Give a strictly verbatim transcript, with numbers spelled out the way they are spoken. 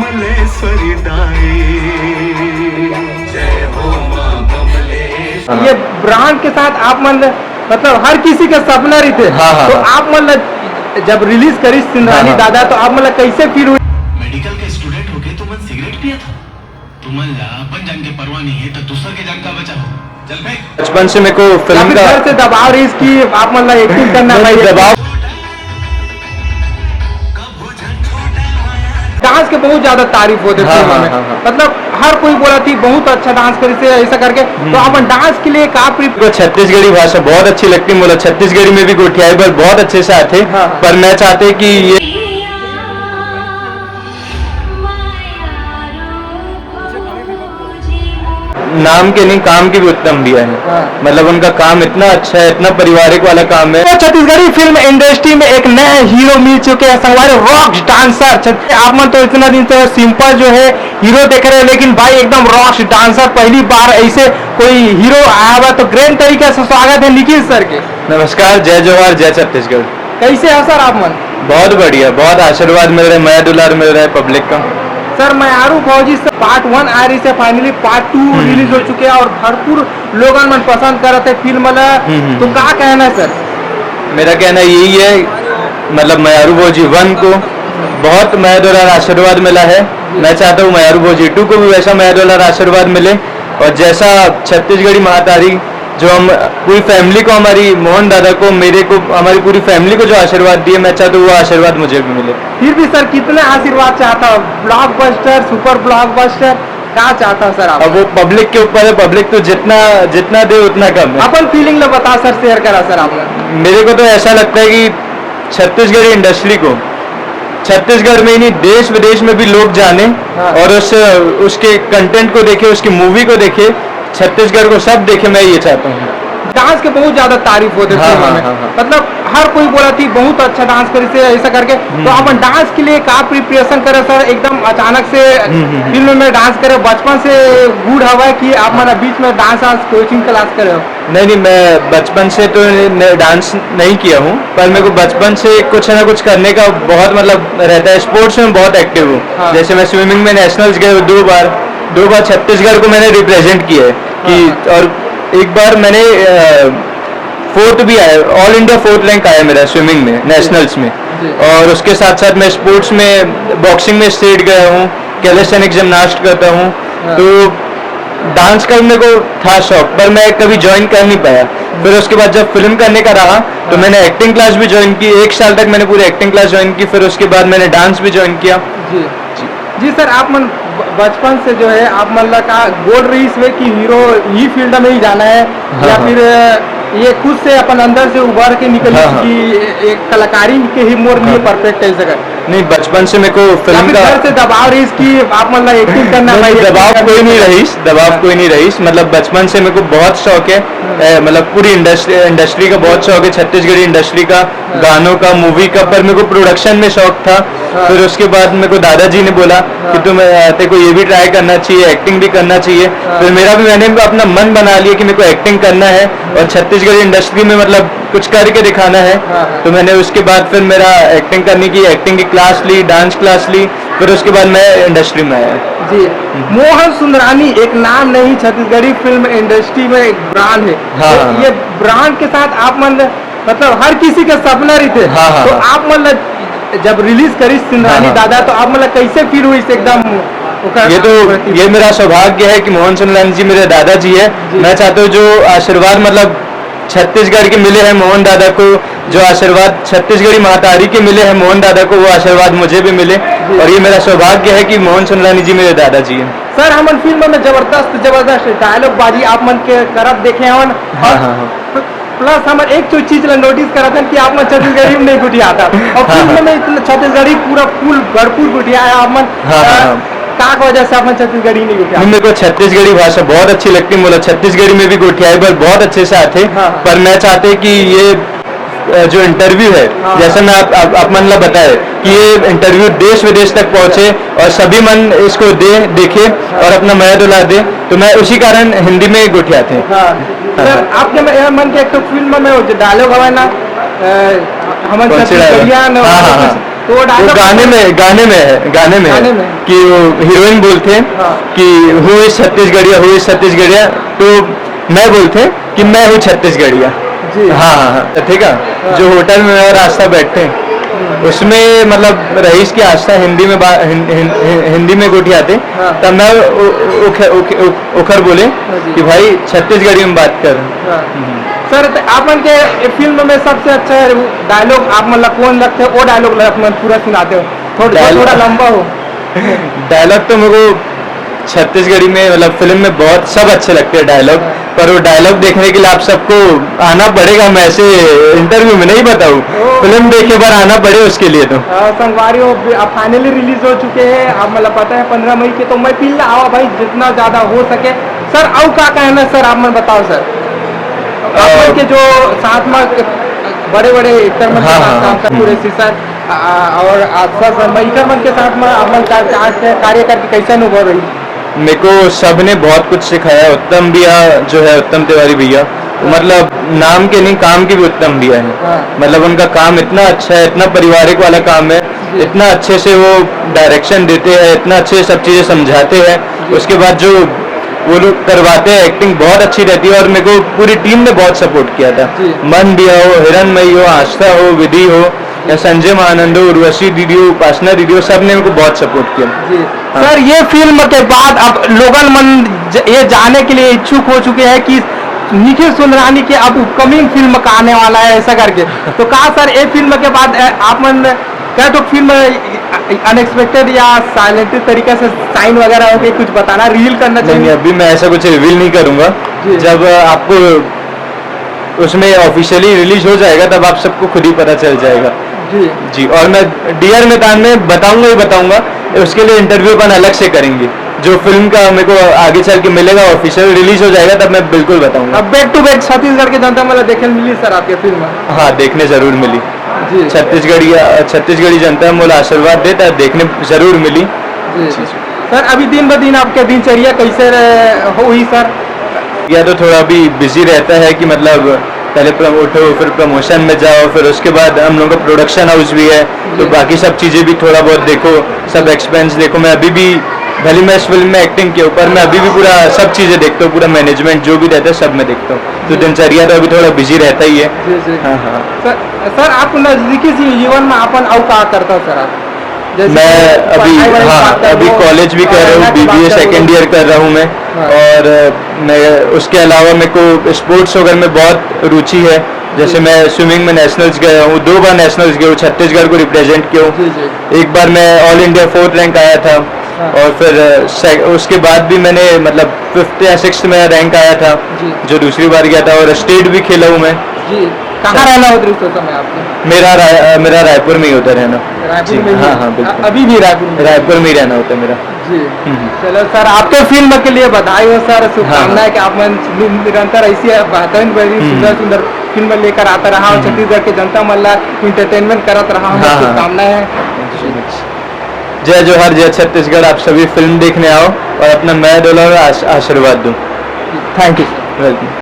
ये ब्रांड के साथ आप मन, मतलब, हर किसी का सपना रहिथे। हाँ, हाँ, तो हाँ। आप मन ला जब रिलीज करिस सिंदरानी हाँ, हाँ। दादा, तो आप मन ला कैसे फील हुई? मेडिकल के स्टूडेंट होके तुमन सिगरेट पिया था? तुमन ला अपन जान के परवाह नहीं है, तो दूसर के जान का बचा हो? चल फेंक। बचपन से मेरे को या फिल्म फिर का घर से दबाव रहिस कि आप मन ला एक्टिंग करना नहीं, भाई? दबाव डांस के बहुत ज्यादा तारीफ होथे हाँ, फिल्म हाँ, में। हाँ, हाँ। मतलब, हर कोई बोला थी बहुत अच्छा डांस करिस हे, ऐसा करके। तो अपन डांस के लिए का प्रि- को छत्तीसगढ़ी भाषा बहुत अच्छी लगती है, बोला छत्तीसगढ़ी में भी गोठियाई पर बहुत अच्छे से आते, हाँ। पर मैं चाहते कि ये नाम के नहीं, काम की भी उत्तम दिया है। हाँ। मतलब, उनका काम इतना अच्छा है, इतना पारिवारिक वाला काम है। तो छत्तीसगढ़ी फिल्म इंडस्ट्री में एक नए हीरो मिल चुके हैं संगवारी, रॉक डांसर। छत-, आप मन तो इतना दिन से सिंपल जो है हीरो देख रहे हो, लेकिन भाई एकदम रॉक डांसर, पहली बार ऐसे कोई हीरो आया हुआ, तो ग्रैंड तरीके से स्वागत है निखिल सर के। नमस्कार, जय जोहार, जय छत्तीसगढ़। कैसे हो सर आप मन? बहुत बढ़िया, बहुत आशीर्वाद मिल रहा है, मया दुलार मिल रहा है पब्लिक का। सर, मयारू भौजी से पार्ट वन आ रही है, फाइनली पार्ट टू रिलीज हो चुके हैं और भरपूर लोगन मन पसंद करत है फिल्म ला। हम्म, हम्म, तो हम्म। का कहना है सर? मेरा कहना यही है, मतलब, मयारू भौजी वन को बहुत मया दुलार आशीर्वाद मिला है। मैं चाहता हूँ मयारू भौजी टू को भी वैसा मया दुलार आशीर्वाद मिले, और जैसा छत्तीसगढ़ी महातारी जो हम पूरी फैमिली को, हमारी मोहन दादा को, मेरे को, हमारी पूरी फैमिली को जो आशीर्वाद दिए, मैं चाहता हूँ वो आशीर्वाद मुझे भी मिले। फिर भी सर, कितना आशीर्वाद चाहता हो? ब्लॉकबस्टर, सुपर ब्लॉकबस्टर, क्या चाहता हो सर आप? अब वो पब्लिक के ऊपर है, पब्लिक तो जितना जितना दे उतना कम है। अपन फीलिंग ला बता सर, शेयर करा सर आप। मेरे को तो ऐसा लगता है कि छत्तीसगढ़ी इंडस्ट्री को छत्तीसगढ़ में ही नहीं, देश विदेश में भी लोग जाने हाँ। और उस उसके कंटेंट को देखे, उसकी मूवी को देखे, छत्तीसगढ़ को सब देखे, मैं ये चाहता हूँ। डांस के बहुत ज्यादा तारीफ होथे हाँ, फिल्म हाँ, में। हाँ, हाँ। मतलब, हर कोई बोला थी बहुत अच्छा डांस करिस हे, ऐसा करके। तो अपन डांस के लिए का प्रिपरेशन करे सर? एकदम अचानक से हम्म, हम्म। फिल्म में डांस करे, बचपन से गुण हवा कि आप मन बीच में डांस वांस कोचिंग क्लास करे हो? नहीं नहीं, मैं बचपन से तो न- डांस नहीं किया हूँ, पर मेरे को बचपन से कुछ ना कुछ करने का बहुत, मतलब, रहता है। स्पोर्ट्स में बहुत एक्टिव हूँ। हाँ। जैसे मैं स्विमिंग में नेशनल्स गए हूँ दो बार, दो बार छत्तीसगढ़ को मैंने रिप्रेजेंट किया है कि हाँ, और एक बार मैंने फोर्थ भी आया, ऑल इंडिया फोर्थ रैंक आया मेरा स्विमिंग में, नेशनल्स में। जी। और उसके साथ साथ मैं स्पोर्ट्स में, बॉक्सिंग में स्टेट गया हूँ, कैलिस्थेनिक जिम्नास्ट करता हूँ। हाँ। तो डांस का भी मेरे को था शौक, पर मैं कभी ज्वाइन कर नहीं पाया। फिर उसके बाद जब फिल्म करने का रहा, तो हाँ। मैंने एक्टिंग क्लास भी ज्वाइन की। एक साल तक मैंने पूरी एक्टिंग क्लास ज्वाइन की, फिर उसके बाद मैंने डांस भी ज्वाइन किया। जी। जी सर, आप मन ब- बचपन से जो है, आप मन ला का गोल रहिस हे कि हीरो ही फील्ड में ही जाना है, हाँ, या हाँ। फिर ये खुद से अपन अंदर से उभर के निकलिस हाँ, हाँ। कि एक कलाकारी के ही मोर लिए हाँ। परफेक्ट है जगह? नहीं, बचपन से मेरे को या फिल्म फिर का घर से दबाव रहिस कि आप मन ला एक्टिंग करना नहीं, भाई, नहीं, acting दबाव करना कोई नहीं है? रहिस, दबाव हाँ। कोई नहीं रहिस। मतलब, बचपन से मेरे को बहुत शौक है, ए, मतलब, पूरी इंडस्ट्री इंडस्ट्री का बहुत शौक है, छत्तीसगढ़ी इंडस्ट्री का, गानों का, मूवी का। पर मेरे को प्रोडक्शन में शौक था। हाँ। फिर उसके बाद मेरे को दादाजी ने बोला कि तुम, अ, तेरे को ये भी ट्राई करना चाहिए, एक्टिंग भी करना चाहिए। हाँ। फिर मेरा भी, मैंने भी अपना मन बना लिया कि मेरे को एक्टिंग करना है और छत्तीसगढ़ी इंडस्ट्री में, मतलब, कुछ करके दिखाना है। हाँ, हाँ। तो मैंने उसके बाद फिर मेरा एक्टिंग करने की, एक्टिंग की क्लास ली, डांस क्लास ली, फिर उसके बाद मैं इंडस्ट्री में आया। जी। मोहन सुंदरानी एक नाम नहीं, छत्तीसगढ़ी फिल्म इंडस्ट्री में एक ब्रांड है। हाँ, तो हाँ, हाँ। ये ब्रांड के साथ आप मन, मतलब, हर किसी का सपना रहिथे। हाँ, हाँ, तो हाँ। आप मन ला, जब रिलीज करिस सिंदरानी हाँ, हाँ। दादा, तो आप मन ला कैसे फील हुई एकदम ओकर ये तो प्रति? ये मेरा सौभाग्य है कि मोहन सुंदरानी जी मेरे दादाजी है। जी। मैं चाहता हूँ जो आशीर्वाद, मतलब, छत्तीसगढ़ के मिले हैं मोहन दादा को, जो आशीर्वाद छत्तीसगढ़ी महातारी के मिले हैं मोहन दादा को, वो आशीर्वाद मुझे भी मिले। और ये मेरा सौभाग्य है कि मोहन सुंदरानी जी मेरे दादाजी हैं। सर, हमन फिल्म में जबरदस्त जबरदस्त डायलॉग बाजी आप मन के करत देखे हवन। हाँ, हाँ, हाँ। प्लस हमन एक ठो चीज ला नोटिस करत हन कि आप मन छत्तीसगढ़ी में नहीं गोठियात हव, और हाँ, फिल्म हाँ। में इतना छत्तीसगढ़ी पूरा फुल भरपूर गोठियाए हव आप मन। हाँ, हाँ, अ, हाँ। का वजह से आप मन छत्तीसगढ़ी नहीं गोठियात? नहीं, मेरे को छत्तीसगढ़ी भाषा बहुत अच्छी लगती है, बोला छत्तीसगढ़ी में भी गोठियाई पर बहुत अच्छे से आते हैं। हाँ, हाँ। पर मैं चाहते कि ये, अ, जो इंटरव्यू है, हाँ। जैसा मैं आप, आप, आप मन ला बताए कि ये इंटरव्यू देश विदेश तक पहुंचे और सभी मन इसको दे देखे और अपना मया दुलार दे, तो मैं उसी कारण हिंदी में गोठियाते हैं। हाँ। सर, आपके म-, ये मन के एक ठो फिल्म में वो जो डायलॉग हवा ना, अ, हमन कौन सी छत्तीसगढ़िया डायलॉग? न, हाँ, हाँ, हाँ। तो वो वो dialogue गाने में, गाने में है, गाने में है गाने में। कि वो हीरोइन बोलते हैं हाँ। कि "Who is Chhattisgarhiya, who is छत्तीसगढ़िया?" तो मैं बोलते हैं कि "मैं हूँ छत्तीसगढ़िया।" जी। हाँ, हाँ, हाँ, ठीक है। हाँ। जो होटल में मैं और आस्था बैठते हैं, उसमें मतलब रईस की आस्था हिंदी में बा-, हिं-, हिं-, हिं-, हिंदी में गोठियाते, हाँ। तब मैं उ-, उ-, उख-, उख-, उख-, उखर बोले हाँ जी। कि "भाई, छत्तीसगढ़ी में बात कर।" हाँ। हम्म। सर, त आप मन के ए फिल्म में सबसे अच्छा डायलॉग आप मन ला कौन लगथे? वो डायलॉग ला आप मन पूरा सुनाते हो, थोड़ा, डायलॉग थोड़ा लंबा हो। डायलॉग तो मेरे को छत्तीसगढ़ी में, मतलब, फिल्म में बहुत सब अच्छे लगते हैं डायलॉग, हाँ। पर वो डायलॉग देखने के लिए आप सबको आना पड़ेगा। मैं ऐसे इंटरव्यू में नहीं बताऊँ, ओ। फिल्म देखे पर आना पड़े उसके लिए तो। अ, संगवारी हो, अब फाइनली रिलीज हो चुके हैं, आप मतलब पता है पंद्रह मई के, तो मैं फील आवा भाई जितना ज्यादा हो सके। सर, अउ का कहना है सर, आप मन बताओ सर। आप अ, मन के जो साथ में बड़े-बड़े एक्टर मन के हाँ, साथ हाँ, काम हाँ। कर पूरे हम्म। सीजन, आ, और आस्था शर्मा, इकर मन के साथ में अपन का, का, कार्य करके कैसे अनुभव रही? मेरे को सबने बहुत कुछ सिखाया। उत्तम भैया जो है, उत्तम तिवारी भैया, हाँ। मतलब, नाम के नहीं, काम के भी उत्तम भैया है। हाँ। मतलब, उनका काम इतना अच्छा है, इतना पारिवारिक वाला काम है, जी। इतना अच्छे से वो डायरेक्शन देते हैं, इतना अच्छे से सब चीज़ें समझाते हैं। जी। उसके बाद जो वो लोग करवाते हैं, एक्टिंग बहुत अच्छी रहती है और मेरे को पूरी टीम ने बहुत सपोर्ट किया था। जी। मन भैया हो, हिरणमयी हो, आस्था हो, विधि हो, या संजय महानंदो, उर्वशी दीदी हो, उपासना दीदी हो, सब ने मेरे को बहुत सपोर्ट किया। जी। हाँ। सर, ये फिल्म के बाद अब लोगन मन ज-, ये जाने के लिए इच्छुक हो चुके हैं कि निखिल सुंदरानी के अब अपकमिंग फिल्म का आने वाला है, ऐसा करके। तो का सर, ये फिल्म के बाद, अ, आप मन का तो फिल्म अनएक्सपेक्टेड या साइलेंटेड तरीका से साइन वगैरह हो गई, कुछ बताना, रिवील करना नहीं, चाहिए? नहीं, अभी मैं ऐसा कुछ रिवील नहीं करूँगा। जी। जब, अ, आपको उसमें ऑफिशियली रिलीज हो जाएगा, तब आप सबको खुद ही पता चल जाएगा। जी। जी, और मैं डियर मितान में बताऊंगा ही बताऊंगा, उसके लिए इंटरव्यू अपन अलग से करेंगे। जो फिल्म का मेरे को आगे चल के मिलेगा, ऑफिशियल रिलीज हो जाएगा, तब मैं बिल्कुल बताऊंगा। अब बैक टू बैक छत्तीसगढ़ के जनता मन ला देखे मिली सर आपके फिल्म में? हाँ, देखने जरूर मिली। जी। छत्तीसगढ़ी, छत्तीसगढ़ी जनता मोला आशीर्वाद दे, तब देखने जरूर मिली। जी। जी, जी। सर, अभी दिन ब दिन आपके दिनचर्या कैसे रह-, होही सर? या तो थोड़ा अभी बिजी रहता है कि मतलब पहले प्र-, उठो, फिर प्रमोशन में जाओ, फिर उसके बाद हम लोगों का प्रोडक्शन हाउस भी है, तो जी। बाकी सब चीज़ें भी थोड़ा बहुत देखो, सब एक्सपेंस देखो। मैं अभी भी, भले मैं इस फिल्म में एक्टिंग किया हूँ, पर मैं अभी भी पूरा सब चीज़ें देखता हूँ, पूरा मैनेजमेंट जो भी रहता है, सब मैं देखता हूँ। तो जी। दिनचर्या तो अभी थोड़ा बिजी रहता ही है। जी, जी। हाँ, हाँ। सर, सर, आप नजदीकी जीवन में अपन अउ का करता हो सर आप? जैसे मैं कि अभी, पढ़ाई वढ़ाई हाँ, बात कर अभी लो, कॉलेज भी कर रहा हूँ, रहना की बात बीबीए कर लो। सेकंड ईयर कर रहा हूँ मैं। हाँ। और, अ, मैं, उसके अलावा मेरे को स्पोर्ट्स वगैरह में बहुत रुचि है। जैसे जी। मैं स्विमिंग में नेशनल्स गया हूँ, दो बार नेशनल्स गया हूँ, छत्तीसगढ़ को रिप्रेजेंट किया हूँ। जी, जी। एक बार मैं ऑल इंडिया फोर्थ रैंक आया था। हाँ। और फिर, अ, से-, उसके बाद भी मैंने, मतलब, फिफ्थ या सिक्स्थ में रैंक आया था, जी। जो दूसरी बार गया था, और स्टेट भी खेला हूँ मैं। जी। कहाँ सर। रहना होता है उस समय आपको? मेरा राय-, अ, मेरा रायपुर में ही होता रहना। रायपुर जी, में ही? हाँ, हाँ, बिल्कुल। अ-, अभी भी रायपुर में? रायपुर में ही रहना होता है मेरा। जी। हम्म। चलो सर, आपके फिल्म के लिए बधाई हो सर, शुभकामनाएं हाँ, हाँ। कि आप मन नि-, निरंतर ऐसी बेहतरीन, बेहतरीन, हम्म। सुंदर, सुंदर फिल्म लेकर आता रहा और हम्म। छत्तीसगढ़ के जनता मन ला एंटरटेनमेंट करत रहा, हमारी हाँ, हाँ। शुभकामनाएं हैं। Thank you so much। जय जोहार, जय छत्तीसगढ़। आप सभी फिल्म देखने आओ और अपना मया डोलाओ और आश-, आशीर्वाद दो। Thank you sir. Welcome।